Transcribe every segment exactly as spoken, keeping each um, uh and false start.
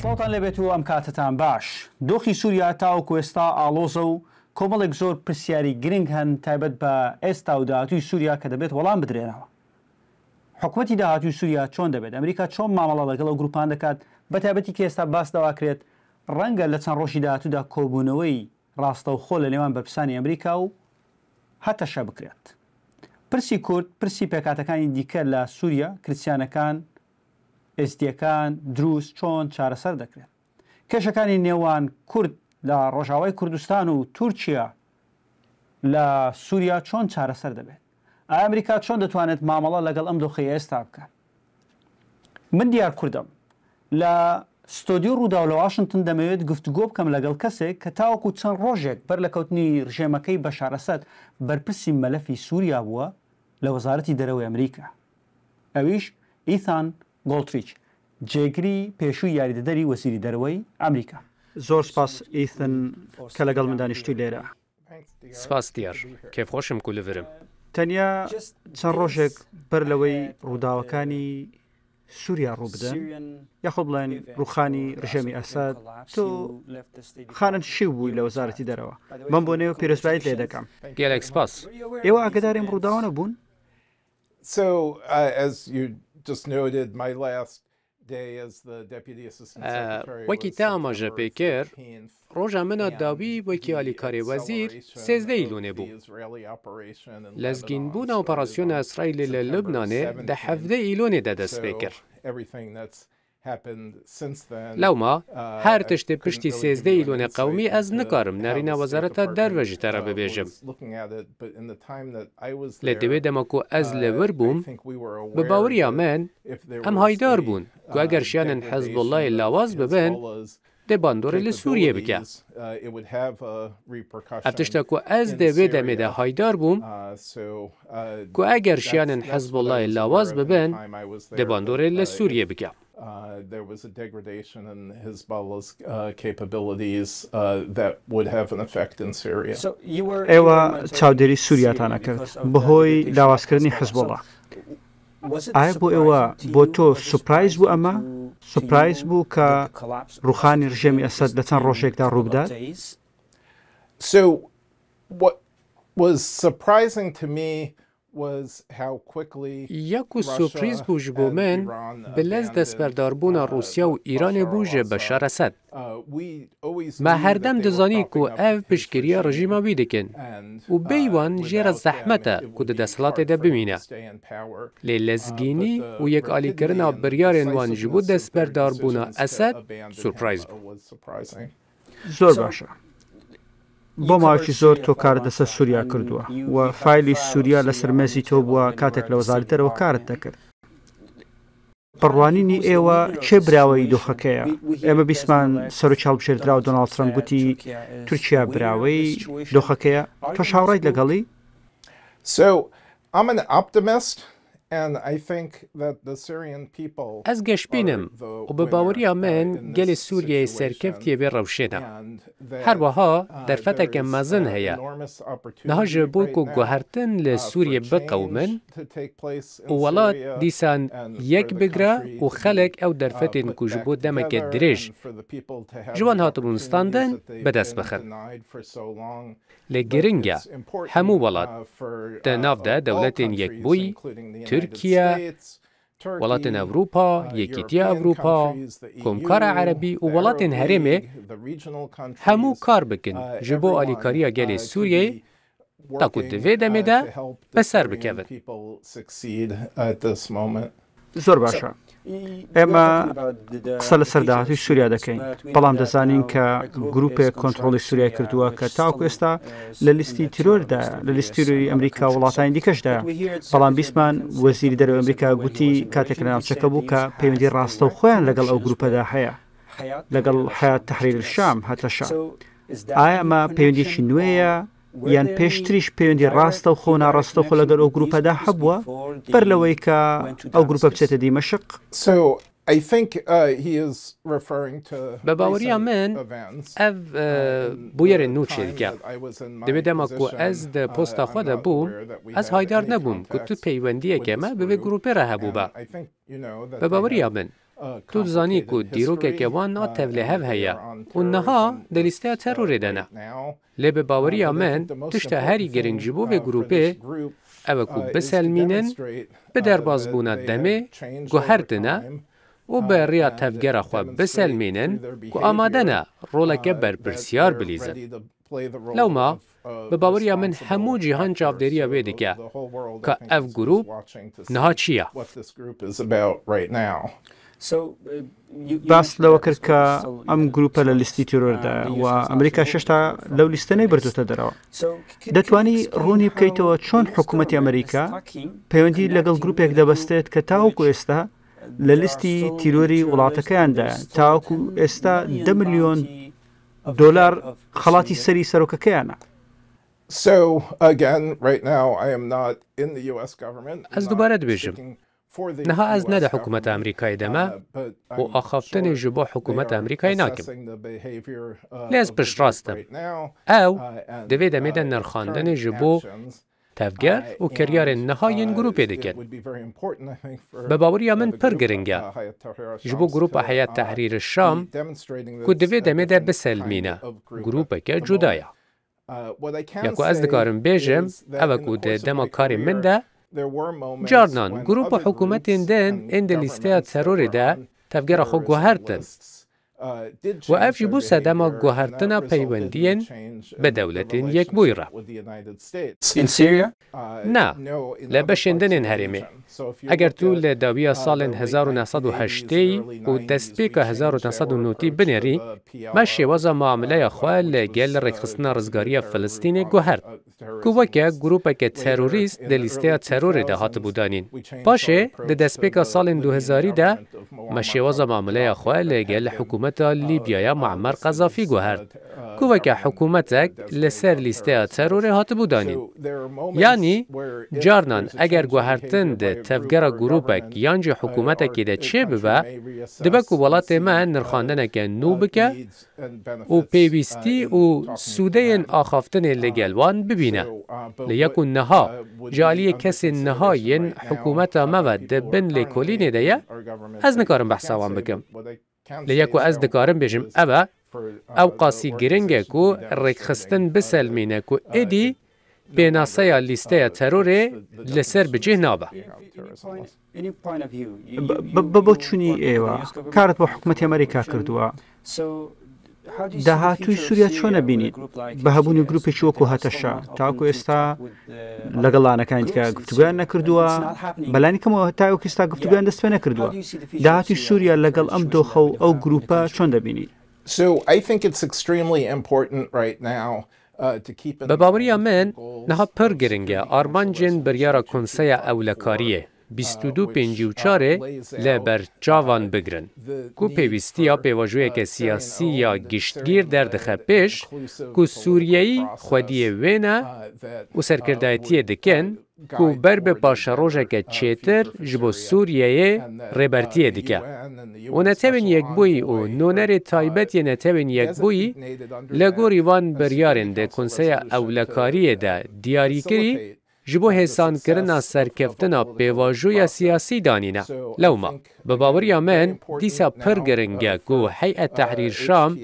سڵاوتان لێبێت و ئەم کاتتان باش. دۆخی سووریا تاوەکو ئێستا ئاڵۆزە و کۆمەڵێک زۆر پرسیاری گرنگ هەن، تایبەت بە ئێستا و داهاتووی سووریا کە دەبێت وەڵام بدرێنەوە. حکومەتی داهاتووی سووریا چۆن دەبێت؟ ئەمریکا چۆن مامەڵە لەگەڵ ئەو گروپان دەکات؟ بە تایبەتی کە ئێستا باس لەوە کرێت ڕەنگە لە چەند ڕۆژی داهاتوودا کۆبوونەوەی ڕاستەوخۆ لە نێوان بەرپرسانی ئەمریکا و هەتەشە بکرێت. پرسی کورد، پرسی پێکاتەکانی دیکە لە سووریا، کریستیانەکان، ئێزدیەکان، دروز چۆن چارەسەر دەکرێت؟ کێشەکانی نێوان کورد لە ڕۆژاوای کوردستان و تورکیا لە سووریا چۆن چارەسەر دەبێت؟ ئایا ئەمریکا چۆن دەتوانێت مامەڵە لەگەڵ ئەم دۆخی ئێستا بکات؟ من دیار کوردم. لە ستۆدیۆ ڕووداو لە واشنگتن دەمەوێت گفتوگۆ بکەم لەگەڵ کەسێک کە تاوەکو چەند ڕۆژێک بەر لە کەوتنی ڕژێمەکەی بەشار ئەسەد بەرپرسی مەلەفی سووریا بووە لە وەزارەتی دەرەوەی ئەمریکا. ئەویش ئیثان گۆڵتریچ، جێگری پێشووی یاریدەدەری وەزیری دەرەوەی ئەمریکا. زۆر سپاس ئیثن کە لەگەڵ من دانیشتووی لێرە. سپاس دیار. کێفخۆشم کو لە ڤرم. تەنیا چەند ڕۆژێک بەر لەوەی ڕووداوەکانی سووریا ڕوو بدەن، یاخود بڵێن ڕووخانی ڕژێمی ئەسەد، تۆ خانن شیو بووی لە وەزارەتی دەرەوە. من بۆ نێو پیرۆزبایت لێ دەکەم. گەلێک سپاس. ئێوە ئاگداریم ڕووداوانە بوون؟ So, uh, as you just noted, my last day as the deputy assistant secretary was September fifteenth. ئە، وەکی تا ئاماژە پێ کرد، ڕۆژا منا داوی وەکی ئالیکارێ وەزیر سێزدە ئیلۆنێ بوو. لەزگینبوونا ئۆپەراسیۆنە ئیسرائیلێ لە لوبنانێ دە حەڤدە ئیلۆنێ دە دەست پێ کرد. لەوما هەر تشتێ پشتی سێزدە ئیلۆنێ قەومی ئەز نکارم نەرینە وەزارەتە دەرڤە ژی تەرە ببێژم. لە دەوێ دەمە کو ئەز لە ور بووم، بە باورییا من، ئەم هایدار بوون کو ئەگەر شیانن حەزبوڵڵای لاواز ببن، دێ باندۆرێ لە سووریە بکە. ئەف تشتە کو ئەز دەوێ دەمێدە هایدار بووم، کو ئەگەر شیانن حەزبوڵڵای لاواز ببن، دێ باندۆرێ لە سووریە بکە. Uh, there was a degradation in Hezbollah's, uh, capabilities, uh, that would have an effect in Syria. ئێوە چاودێری سووریاتان ئەکرد بەهۆی لاوازکردنی حزبوڵا. ئایا بۆ ئێوە، بۆ تۆ سوپرایز بوو ئەمە؟ سوپرایز بوو کە ڕووخانی ڕژێمی ئەسەد لە چەند ڕۆژێکدا ڕوو بدات؟ So, what was surprising to me was how quickly یەک و سوپریز بوو ji bo min bi lez destberdarbûna Rûsya û Îranê bû ji Beşar Esed. Me herdem dizanî ku ev piştgiriya rejîma wî dikin û bêyî wan jê re zehmet e ku di desthilatê de bimîne. Lê lezgînî û yekalîkirina biryarên wan ji bo destberdarbûna Esed surprise bû. زۆر باشە. بۆ ماوەیەکی زۆر تۆ کارت لەسەر سووریا کردووە و فایلی سووریا لەسەر مێزی تۆ بووە کاتێک لە وەزارەتی دەرەوە کارت دەکرد. بڕوانینی ئێوە کێ براوەی دۆخەکەیە؟ ئێمە بیسمان سەرۆکی هەڵبژێردراو دۆناڵد ترەمپ گوتی تورکیا براوەی دۆخەکەیە. تۆش هاوڕایت لەگەڵی؟ So, I'm an optimist, and I think that the Syrian people Ez geşbîn im û bi baweriya min gelê Sûriyeyê serkeftiye vê rewşê de. Her wiha derfeteke mezin heye. Niha ji bo ku guhertin li Sûriyê biqewimin û welat dîsan yek bigre û xelek ew derfetên ku ji bo demeke dirêj ji wan hatibûn standin, bi dest bixin. Lê giring e, hemû welat, di nav de Dewletên Yekbûyî, Tirkiye, Welatên Ewropa, Yekîtiya Ewropa, Komkara Erebî û welatên herêmê hemû kar bikin ji bo alîkariya gelê Sûriyeyê, ta ku di vê demê de bi ser bikevin. زۆر باشە. ئێمە قسە لەسەر داهاتووی سووریا دەکەین، بەڵام دەزانین کە گروپێک کۆنترۆڵی سووریای کردووە کە تاوەکو ئێستا لە لیستی تیرۆردایە، لە لیستی تیرۆری ئەمریکا و وڵاتانی دیکەشدایە. بەڵام بیسمان وەزیری دەرەوەی ئەمریکا گوتی کاتێک لە ناوچەکە بوو کە پەیوەندی ڕاستەوخۆیان لەگەڵ ئەو گروپەدا هەیە، لەگەڵ حەیات تەحریر شام، هەتەشە. ئایا ئەمە پەیوەندیەکی نوێیە؟ یان پێشتریش پەیوەندی ڕاستەوخۆ و ناڕاستەوخۆ لەگەڵ ئەو گروپەدا هەبووە، بەر لەوەی کە ئەو گروپە بچێتە دیمەشق؟ So, I think, uh, he is referring to بە باوەریا من، ئەڤ بویەرێ نوچێ دکە. دەبێ دەما کو ئەز دە پۆستا خۆ دەبووم، ئەز هایدار نەبووم کو تو پەیوەندیەکە مە ببێ گروپێ رە هەبوو بە. بە باوەریا من، Tu dizanî ku dîrokeke wan a tevlîhev heye û niha di lîsteya terorê de ne. Lê bi baweriya min tişta herî girîng ji bo vê grûpê ew e ku biselmînin, bi derbazbûna demê guhertine û bi rêya tevgera xwe biselmînin ku amade ne roleke berpirsiyar bilîzin. Lewma, bi baweriya min hemû cîhan çavdêriya wê dike ka ev grûp niha çi ye. باس لەوە کرد کە ئەم گروپە لە لیستی تیرۆردا و ئەمریکا شش تا لەو لیستە نەیبردوتە دەرەوە. دەتوانی ڕوونی بکەیتەوە چۆن حکوومەتی ئەمریکا پەیوەندی لەگەڵ گروپێک دەبەستێت کە تاوەکو ئێستا لە لیستی تیرۆری وڵاتەکەیاندا، تاوەکو ئێستا دە ملیۆن دۆلار خەڵاتی سەری سەرۆکەکەیانە. So again, right now I am not in the U S government. Ez dubare dibêjim, niha ez ne di hikûmeta Amerîkayê de me û axaftinê ji bo hikûmeta Amerîkayê nakim. Lê ez piştrast im. Ew di vê demê de nirxandinê ji bo tevger û kiryarên niha yên grûpê dikin. Bi baweriya min pir giring e ji bo grûpa Heyet Tehrîr Şam ku di vê demê de biselmîne grûpeke cuda ye. Ya ku ez dikarim bêjim, ev e ku di dema karê min de carnan grûp û hikûmetên din ên di lîsteya terorê de tevgera xwe guhertin. Û ev jî bû sedema guhertina peywendiyên bi dewletên yekbûyî re. Na, li beşên din ên herêmê. Eger tu li dawiya salên hezar û neh sed û heştê û destpêka hezar û neh sed û notî binêrî, me şêwaza muameleya xwe li gel Rêkxistina Rizgariya Filistînê guhert, ku weke grûpeke terorîst di lîsteya terorê de hatibû danîn. Paşê, di destpêka salên du hezarî de, me şêwaza muameleya xwe li gel hikûmeta Lîbyaya Muammer Qezafî guhert, ku weke hikûmetek li ser lîsteya terorê hatibû danîn. Yanî, carnan eger guhertin di tevgera grûpek yan jî hikûmetekê de çêbibe, dibe ku welatê me nirxandineke nû bike û pêwîstî û sûdeyên axaftinê li gel wan bibîne. Lê ya ku niha ji aliyê kesên niha yên hikûmeta me ve di bin lêkolînê de ye, ez nikarim behsa wan bikim. Lê ya ku ez dikarim bêjim ev e, ew qasî giring e ku rêkxistin biselmîne ku êdî pênaseya lîsteya terorê li ser bi cih nabe. بە بۆچوونی ئێوە کارت بۆ حکوومەتی ئەمریکا کردووە؟ داهاتووی سووریا چۆن ئەبینیت بە هەبوونی گروپێکی وەکو هەتەشە؟ تاوەکو ئێستا لەگەڵ لایەنەکانی دیکە گفتوگویان نەکردووە، بەلانی کەمەوە تاوەکو ئێستا گفتوگویان دەست پێ نەکردووە. داهاتووی سووریا لەگەڵ ئەم دۆخە و ئەو گروپە چۆن دەبینیت؟ So I think it's extremely important right now uh, to keep in Bi baweriya min niha pir giring e armancên biryara Konseya Ewlekariyê bîst û du pêncî û çar ê li ber çavan bigirin, ku pêwîstiya pêvajoyeke siyasî ya giştgîr derdixe pêş, ku Sûriyeyî xwediyê wê ne û serkirdayetiyê dikin, ku ber bi paşerojeke çêtir ji bo Sûriyeyê rêbertiyê dike û Netewên Yekbûyî û nûnerê taybet yê Netewên Yekbûyî li gorî van biryarên di Konseya Ewlekariyê de diyarîkirî ji bo hêsankirina serkeftina pêvajoya siyasî danîne. Lewma, bi baweriya min, dîsa pir giring e ku Heyet Tehrîr Şam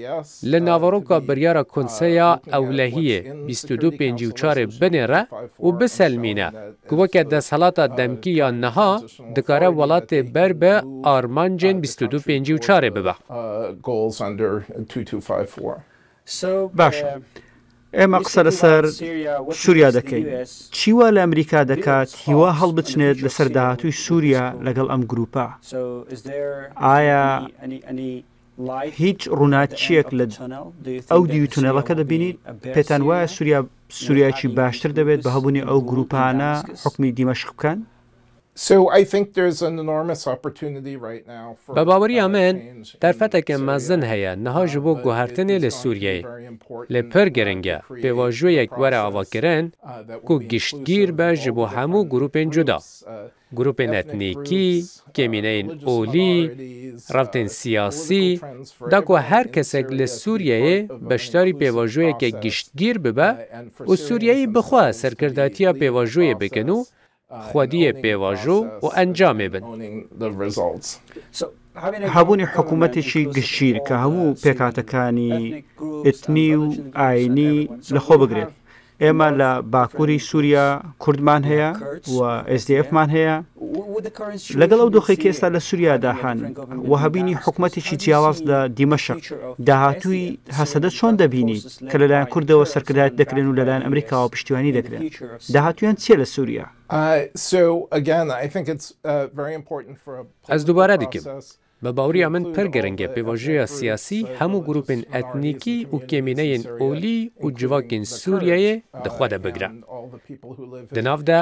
li naveroka biryara Konseya Ewlehiyê bîst û du pêncî û çar ê binêre û biselmîne ku weke desthilata demkî ya niha dikare welatê ber bi armancên bîst û du pêncî û çar ê bibe. uh, goals under two two five four. باشە، ئێمە قسە لەسەر سووریا دەکەین. چی وا لە ئەمریکا دەکات هیوا هەڵبچنێت لەسەر داهاتووی سووریا لەگەڵ ئەم گروپە؟ ئایا هیچ ڕووناکیەک لە ئەو دیوی تونێڵەکە دەبینیت؟ پێتان وایە سووریا سووریایەکی باشتر دەبێت بە هەبوونی ئەو گروپانە حکومی دیمەشق بکەن؟ So I think there's an enormous opportunity right now for بە باوەریا من دەرفەتێکە مەزن هەیە نەها ji bo guhertinê li Sûriyeyê. Lê pir giring e pêvajoyek were avakirin ku giştgîr be ji bo hemû grûpên cuda. Grûpên etnîkî, kêmîneyên olî, rewtên siyasî, da ku her kesek li Sûriyeyê beşdarî pêvajoyeke giştgîr bibe û Sûriyeyî bi xwe serkirdatiya pêvajoyê bikin û xwediyê pêvajo û encamê bin. Hebûnî hikûmetێکی گشتگیر کە هەموو پێکهاتەکانی ئێتنی و ئاینی لەخۆ بگرێت. ئێمە لە باکووری سووریا کوردمان هەیە و SDF مان هەیە. لەگەڵ ئەو دۆخێکی ئێستا لە سووریادا هەن و هەبینی حکومەتێکی جیاواز لە دیمەشق، داهاتووی هەسەدە چۆن دەبینیت کە لەلایەن کوردەوە سەرکردایەت دەکرێن و لەلایەن ئەمریکاوە پشتیوانی دەکرێن؟ داهاتوویان چییە لە سووریا؟ ئەز دووبارە دکەم. بە باورییا من پر گرنگە پێواژویا سیاسی هەموو گروپên etnîkî û kêmîneyên olî û civakên Sûriyeyê di xwe de bigre. Di nav de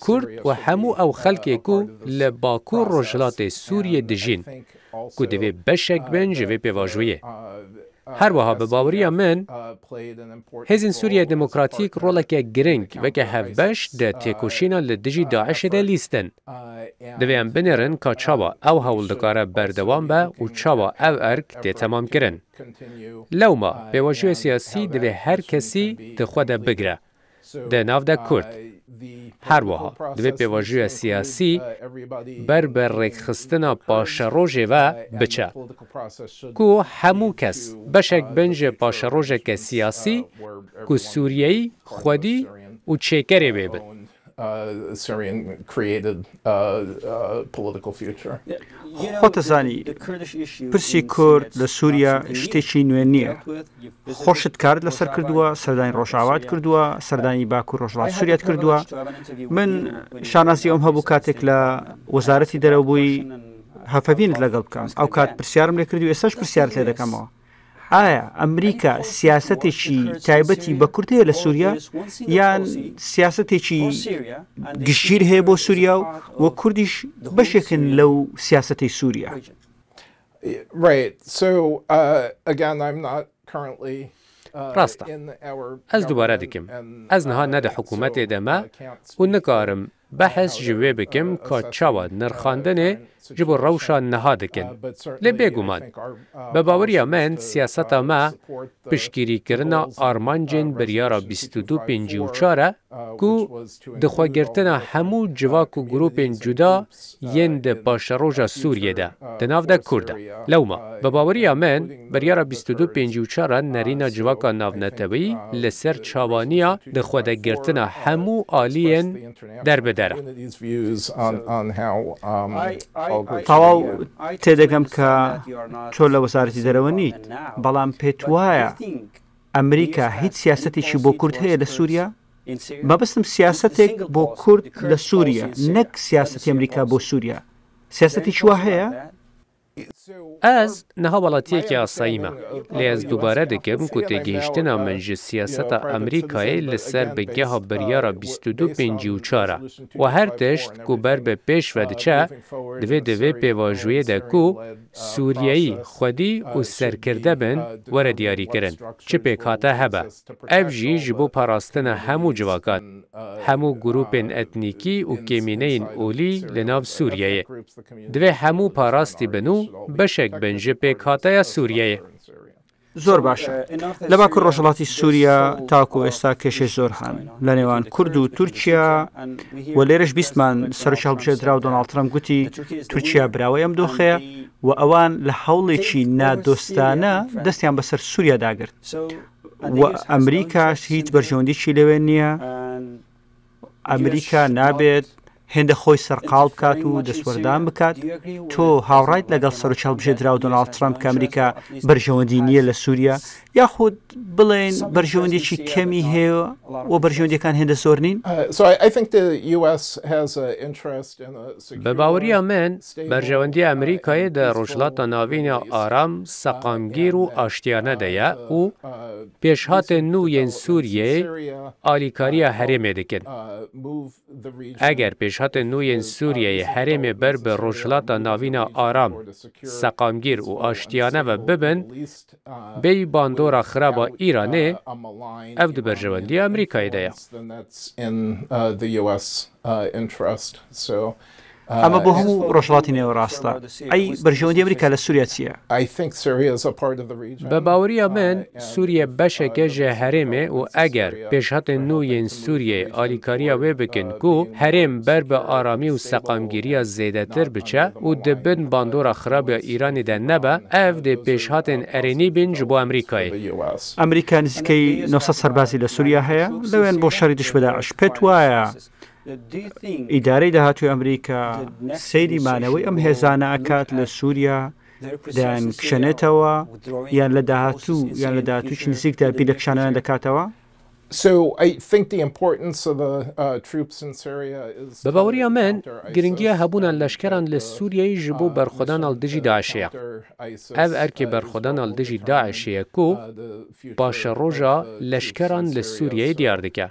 Kurd û hemû ew xelkê ku li Bakur Rojhilatê Sûriyê dijîn, ku divê beşek bin ji vê pêvajoyê. Her wiha bi baweriya min, Hêzên Sûriye Demokratîk roleke giring weke hevbeş di têkoşîna li dijî DAIŞê de lîstin. Divê em binêrin ka çawa ew hewl dikare berdewam be û çawa ev erk tê temamkirin. Lewma pêvajoya siyasî divê her kesî di xwe de bigire. Di nav de Kurd. Her wiha divê pêvajoya siyasî ber bi rêkxistina paşerojê ve biçe. Ku hemû kes beşek bin ji paşerojeke siyasî ku Sûriyeyî xwedî û çêkerê wê bin. Xwe dizanî, pirsî Kurd li Sûriya ştêkî nû نییە. خۆشت کارت لەسەر کردووە، سەردانی ڕۆژاوات کردووە، سەردانی باکوور ڕۆژهەڵات سووریات کردووە. من شانازی ئەوم هەبوو کاتێک لە وەزارەتی دەرەوە بووی هەفەڤینت لەگەڵ بکەم. ئەو کات پرسیارم لێ کردی و ئێستاش پرسیارت لێ دەکەمەوە. ئایا ئەمریکا سیاسەتێکی تایبەتی بە کورد هەیە لە سووریا، یان سیاسەتێکی گشتگیر هەیە بۆ سووریا و، و کوردیش بەشێکن لەو سیاسەتی سووریا؟ Right. So, uh, again, I'm not currently, uh, ڕاستە. ئەز دووبارە دکم. ئەز نها نە دە حکوومەتێ دەمە و نکارم بەحس ji wê bikim ka çawa nirxandinê ji bo rewşa niha dikin. Lê bêguman, bi baweriya min siyaseta me piştgirîkirina armancên biryara bîst û du pêncî û çar e ku dixwegirtina hemû civak û grûpên cuda yên di paşeroja Sûriyê de, di nav de Kurd e. Lewma, bi baweriya min, biryara bîst û du pêncî û çar a nerîna civaka navneteweyî li ser çawaniya di xwedegirtina hemû aliyên derbeder e. Tewaw têdegem ka to li Wezaretî Derewe nît, belam pêt waya Emerîka hîç siyasetêkî bo Kurd heye li Sûriya? Mebestim siyasetek bo Kurd li Sûriya, nek siyasetê Emerîka bo Sûriya. Siyasetêkî wa heye? Ez niha welatiyekî asayî me, lê ez dubare dikim ku têgihiştina min ji siyaseta Emerîkayê li ser bingeha biryara bîst û du pêncî û çar e. Û her tişt ku ber bi pêş ve diçe, divê di vê pêvajoyê de ku Sûriyeyî xwedî û serkirde bin were diyarîkirin, çi pêkhate hebe. Ev jî ji bo parastina hemû civakan, hemû grûpên etnîkî û kêmîneyên olî li nav Sûriyeyê. Divê hemû parastî bin û beşek bin ji pêkhateya Sûriyeyê. زۆر باشە. لە باکوور ڕۆژهەڵاتی سووریا تاکو ئێستا کێشەی زۆر هەن لە نێوان کورد و تورکیا، و لێرەش بیستمان سەرۆکی هەڵبژێردراو دۆناڵد ترەمپ گوتی تورکیا براوەی ئەم دۆخەیە و ئەوان لە هەوڵێکی نادۆستانە دەستیان بەسەر سووریا داگرت و ئەمریکاش هیچ بەرژەوەندیی لەوێ نییە. ئەمریکا نابێت هێندە خۆی سەرقاڵ بکات و دەستوەردان بکات. تۆ هاوڕایت لەگەڵ سەرۆکی هەڵبژێردراو دۆناڵد ترەمپ کە ئەمریکا بەرژەوەندی نییە لە سووریا، یاخود بڵێن بەرژەوەندیەکی کەمی هەیە و بەرژەوەندیەکان هێندە زۆر نین؟ Uh, so I, I think the U S has an interest in a secure, بە باوەرییا من، stable, بەرژەوەندیە ئەمریکایێ دە ڕۆژهەڵاتە ناوینە ئارام، سەقامگیر و ئاشتیانە دەیە و پێشهاتێ نوو یێن سووریەیێ ئالیکاریە هەرێمێ دکن. ئەگەر پێشهاتێ نوو یێن سووریەیێ هەرێمێ بەر بە ڕۆژهەڵاتە ناوینە ئارام، سەقامگیر و ئاشتیانە ڤە ببن، بێی باندۆرا خراپە ئیرانێ، ئەڤ دە بەرژەوەندیە ئەمریکایێ دەیە. In, uh, the U S, uh, interest. So, ئەمە بۆ هەموو ڕۆژهەڵاتی نێوەڕاستە. ئەی بەرژەوەندی ئەمریکا لە سووریا چییە؟ I think Syria is a part of the region. بە باوەڕیا من، سووریە بەشێکە ji herêmê û eger pêşhatên nû yên Sûriyeyê alîkariya wê bikin ku herêm ber bi aramî û seqamgîriya zêdetir biçe û di bin bandora xirab ya Îranê de nebe, ev dê pêşhatên erênî bin ji bo Amerîkayê. ئەمریکا نزیکەی نۆ سەد سەربازی لە سووریا هەیە، لەوێن بۆ شەڕی دژ بە داعش. پێت وایە ئیدارەی داهاتووی ئەمریکا سەیری مانەوەی ئەم هێزانە ئەکات لە سووریا، دەیان کشەنێتەوە، یان لە داهاتوو، یان لە داهاتووی نزیکدا بیر لە کشانەوەیان دەکاتەوە؟ So I think the importance of the uh, troops in Syria is بە باوەڕیا من، گرنگیە هەبوونە لەشکەران لە سووریەی ji bo berxwedana li dijî DAIŞê ye. Ev erkê berxwedana li dijî DAIŞê ye ku paşeroja leşkeran li Sûriyeyê diyar dike.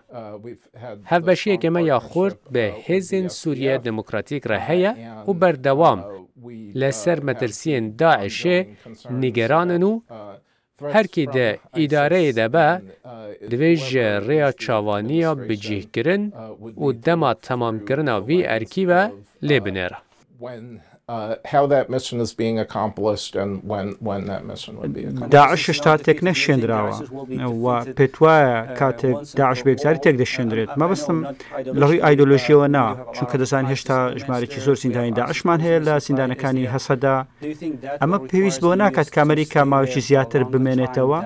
Hevbeşiyeke me ya xurt bi hêzên Sûriye Demokratîk re heye û berdewam li ser metirsiyên DAIŞê nîgeran in û her kî di îdareyê de be, divê ji rêya çavaniya bicîhkirin û dema temamkirina vî erkî ve lê binêre. When uh, how that mission is being accomplished and when when that mission would be accomplished. داعش هێشتا تێک نەشێندراوە و پێت وایە کاتێک داعش بێکجاری تێک دەشێندرێت. مەبەستم لە ڕووی ئایدۆلۆژیەوە نا، چونکە دەزانین هێشتا ژمارەیەکی زۆر زیندانی داعشمان هەیە لە زیندانەکانی هەسەدا. ئەمە پێویست بۆ ناکات کە ئەمریکا ماوەیەکی زیاتر بمێنێتەوە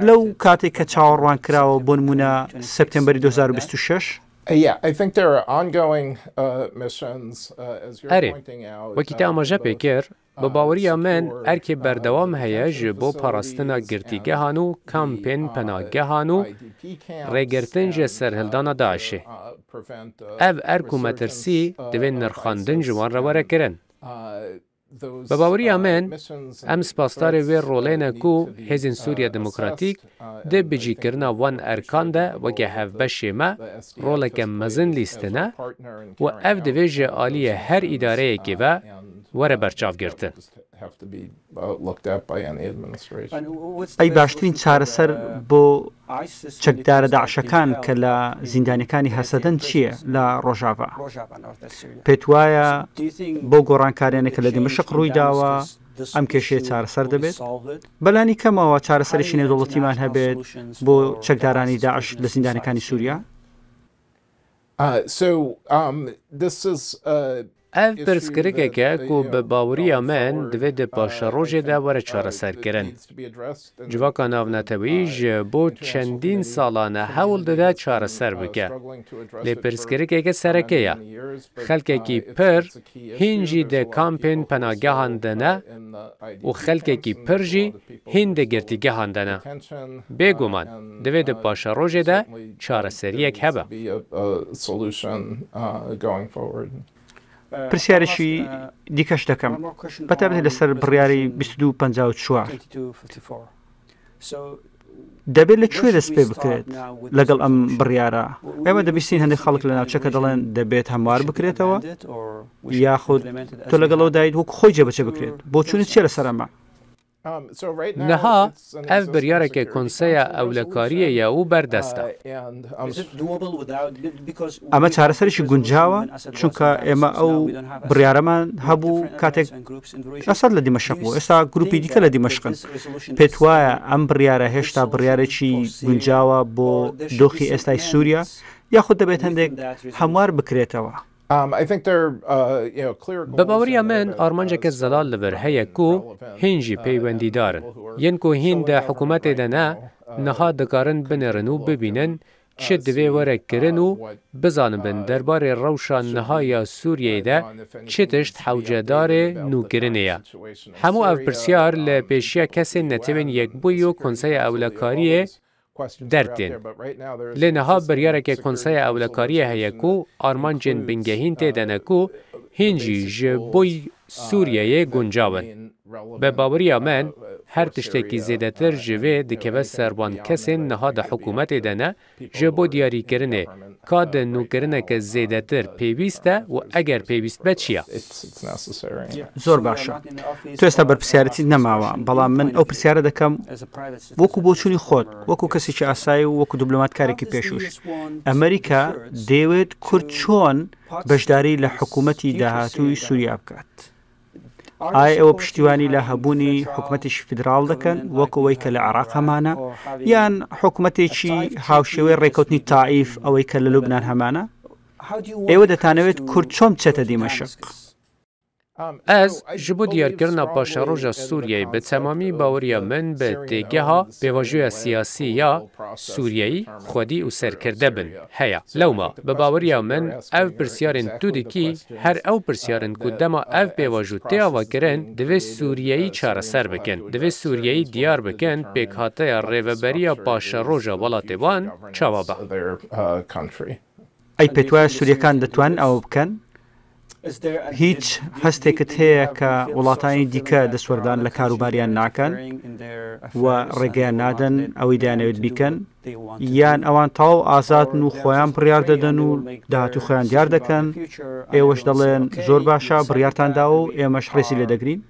لەو کاتێک کە چاوەڕوان کراوە، بۆ نمونە سەپتێمبەری دوو هەزار و بیست و شەش. Uh, yeah, I think there are ongoing uh, missions, uh, as you're ئەرێ، pointing out, وەکی تە uh, ئاماژە پێ کرد، بە باوەڕیا من ئەرکێ بەردەوام هەیە ji bo parastina girtîgehan û kampên penagehan û rêgirtin ji serhildana DAIŞê. Ev erk û metirsî divê nirxandin ji wan re were kirin. Bi baweriya min, em spasdarê wê rolê ne ku Hêzên Sûriya Demokratîk di bicîkirina wan erkan de weke hevbeşê me roleke mezin lîstine û ev divê ji aliyê her îdareyekê ve were berçavgirtin. ئەی باشترین چارەسەر بۆ چەکدارە داعشەکان کە لە زیندانەکانی هەسەدەن چییە لە ڕۆژاڤا؟ پێت وایە بۆ گۆڕانکاریانە کە لە دیمەشق ڕووی داوە، ئەم کێشەیە چارەسەر دەبێت؟ بەلانی کەمەوە چارەسەرێکی نێودەوڵەتیمان هەبێت بۆ چەکدارانی داعش لە زیندانەکانی سووریا؟ Uh, so, um, this is, uh, ئەڤ پرسکرکێکە کو بە باوریە من دەبێت دە پاشە ڕۆژێدا وەرە چارەسەرکردن. Civaka navnetewî ji bo çendîn salan e hewl dide çareser bike. Lê pirsgirêkeke sereke ye. Xelkekî pir hîn jî di kampên penagehan de ne û xelkekî pir jî hîn di girtîgehan de ne. Bêguman, divê di paşerojê de çareseriyek hebe. Pirsiyarێکی دیکەش دەکەم، بە تایبەتی لەسەر بڕیاری بیست و دوو پەنجا و چوار. دەبێت لە کوێ دەست پێ بکرێت لەگەڵ ئەم بڕیارە؟ ئێمە دەبیستین هەندێک خەڵک لە ناوچەکە دەڵێن دەبێت هەموار بکرێتەوە، یاخود تۆ لەگەڵەوە دایت وەکو خۆی جێبەجێ بکرێت؟ بۆچوونت چیە لەسەر ئەمە؟ Niha ev biryareke Konseya Ewlekariyê ye û berdest e. ئەمە چارەسەرێکی گونجاوە، چونکە ئێمە ئەو بڕیارەمان هەبوو کاتێک ئەسەد لە دیمەشق بوو، ئێستا گروپی دیکە لە دیمەشقن. پێت وایە ئەم بڕیارە هێشتا بڕیارێکی گونجاوە بۆ دۆخی ئێستای سووریا، یاخود دەبێت هەندێک هەموار بکرێتەوە؟ Um, I think they're, uh, you know, clear goals. Bi baweriya min armanceke zelal li vir heye ku hîn jî peywendîdar in. Yên ku hîn de hikûmetê de ne, niha dikarin binêrin û bibînin çi divê were kirin û bizanibin derbarê rewşa niha ya Sûriyeyê de çi tişt hewcedarê nûkirinê ye. Hemû ev pirsyar li pêşiya kesên Netewên Yekbûyî û Konseya Ewlekariyê dertên. Lê niha biryareke Konseya Ewlekariyê heye ku armancên bingehîn tê de ne ku hîn jî ji bo Sûriyeyê guncaw in. Bi baweriya min, her tiştekî zêdetir ji vê dikeve ser wan kesên niha di hikûmetê de ne, ji bo diyarîkirinê Ka di nûkirineke zêdetir pêwîst e û eger pêwîst be çi ye? زۆر باشە. تۆ ئێستا بەرپرسیارەتیت نەماوە، بەڵام من ئەو پرسیارە دەکەم وەکو بۆچوونی خۆت، وەکو کەسێکی ئاسایی و وەکو دیبلۆماتکارێکی پێشووش. ئەمریکا دەیەوێت کورد چۆن بەشداری لە حکوومەتی داهاتووی سووریا بکات؟ ئایا ئێوە پشتیوانی لە هەبوونی حکوومەتێکی فیدراڵ دەکەن وەک ئەوەی کە لە عێراق هەمانە، یان حکوومەتێکی هاوشێوەی ڕێکەوتنی تائیف، ئەوەی کە لە لوبنان هەمانە؟ ئێوە دەتانەوێت کورد چۆن بچێتە دیمەشق؟ Ez ji bo diyarkirina paşeroja Sûriyeyê bi temamî baweriya min bi têgeha pêvajoya siyasî ya Sûriyeyî, xwedî û serkirde bin heye. Lewma, bi baweriya min ev pirsyarên tu dikî, her ew pirsyar in ku dema ev pêvajo tê avakirin, divê Sûriyeyî çareser bikin. Divê Sûriyeyî diyar bikin pêkhateya rêveberiya paşeroja welatê wan çawa be. ئەی پێت وایە سووریەکان دەتوانن ئەوە بکەن؟ هیچ هەستێکت هەیە کە وڵاتانی دیکە دەستوەردان لە کاروباریان ناکەن و ڕێگەیان نادەن ئەوەی دەیانەوێت بیکەن؟ یان ئەوان تەواو ئازادن و خۆیان بڕیار دەدەن و داهاتووی خۆیان دیار دەکەن؟ ئێوەش دەڵێن زۆر باشە، بڕیارتان داوە و ئێمەش ڕێزی لێ دەگرین.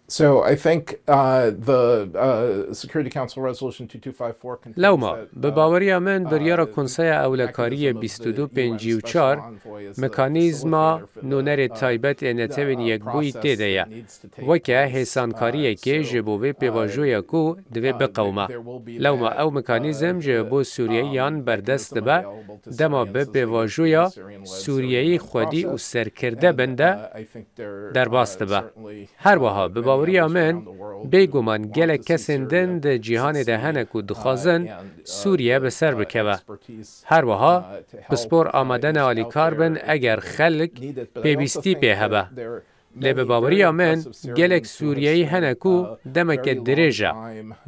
So I think uh, the uh, Security Council Resolution two two five four contains Lewma, that, bi uh, baweriya min biryara the Konseya Ewlekariyê mechanism of bîst û the du U N pêncî û Special çar Envoy as the mekanîzma facilitator for the nûnerê uh, taybet ê Netewên uh, Yekbûyî process tê de ye. that needs to take Weke place, uh, hêsankariyekê to, ji bo vê uh, pêvajoya ku divê uh, biqewime. there will be Lewma that, ew uh, mekanîzm ji bo Sûriyeyî yan um, berdest mechanism dibe, available to the dema U N bi as the U N pêvajoya Syrian-led Sûriyeyî Syrian xwedî û process. serkirde And, bin de uh, I think there, derbas uh, dibe. certainly, Her wiha uh, bi many baweriya others min, around the world bêguman want gelek to see kesên din Syria di cîhanê de succeed, hene ku uh, dixwazin and, uh, Sûriye bi ser uh, bikeve. expertise, Her wiha uh, to bi help, spor uh, amadene get out alîkar there bin if eger it's xelk needed. But I also pêwîstî think pê that hebe. there Lê bi baweriya min gelek Sûriyeyî hene ku demeke dirêj e.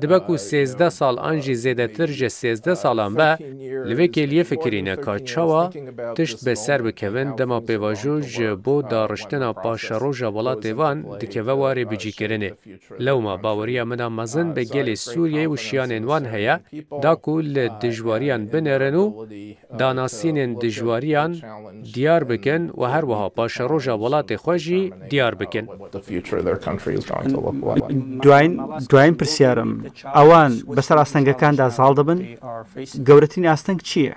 Dibe ku sêzdeh sal an jî zêdetir ji sêzdeh salan be, li vê kêliyê fikirîne ka çawa tişt bi ser bikevin dema pêvajo ji bo dariştina paşeroja welatê van dikeve warê bicîkirinê. Lewma baweriya min a mezin bi gelê Sûriyeyê û şiyanên wan heye, da ku li dijwariyan binêrin û danasînên dijwariyan diyar bikin û her wiha paşeroja welatê xwe jî diyar bikin. What the future of their country is going to look like. دوایین دوایین پرسیارم، ئەوان بەسەر ئاستەنگەکاندا زاڵ دەبن؟ گەورەترین ئاستەنگ چییە؟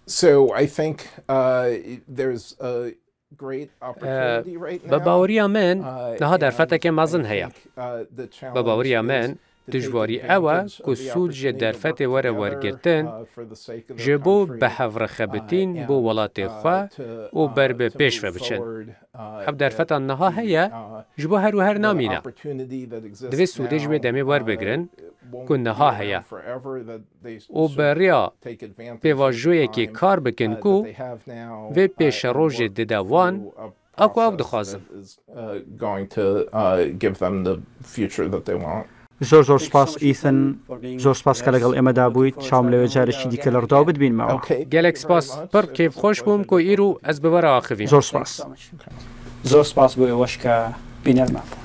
So I think uh, there's a great Eee, opportunity right Bi now. baweriya min Uh, niha and derfeteke I mezin think, heye. uh, the Bi baweriya challenge is min to take dijwarî ew e advantage ku of the sûd ji opportunity to derfetê work were together, wergirtin uh, for the sake of the ji bo country, bi hev re xebitîn uh, bo and, welatê uh, xwe to, û uh, ber bi to pêş move ve biçin. forward, uh, Ev derfeta if niha the, heye uh, ji bo her û her the namîne. Opportunity that exists Divê sûdê ji wê now, demê uh, werbigirin won't ku be niha around heye forever, that they û should beriya take advantage of the pêvajoyekê time, kar bikin uh, ku that they have now, vê uh, and pêşerojê work dide wan, through a a ku ew process dixwazin. That is, uh, going to, uh, give them the future that they want. زۆر زۆر سپاس ئیثن، زۆر سپاس کە لەگەڵ ئێمەدا بوویت. چاوم لەوێ جارێکی دیکە لە ڕووداو بتبینمەوە. Okay. Gelek spas, pir kêfxweş bûm ku îro ez bi we re axivîm. زۆر سپاس. زۆر سپاس بۆ ئێوەش کە بینەرمان بوون.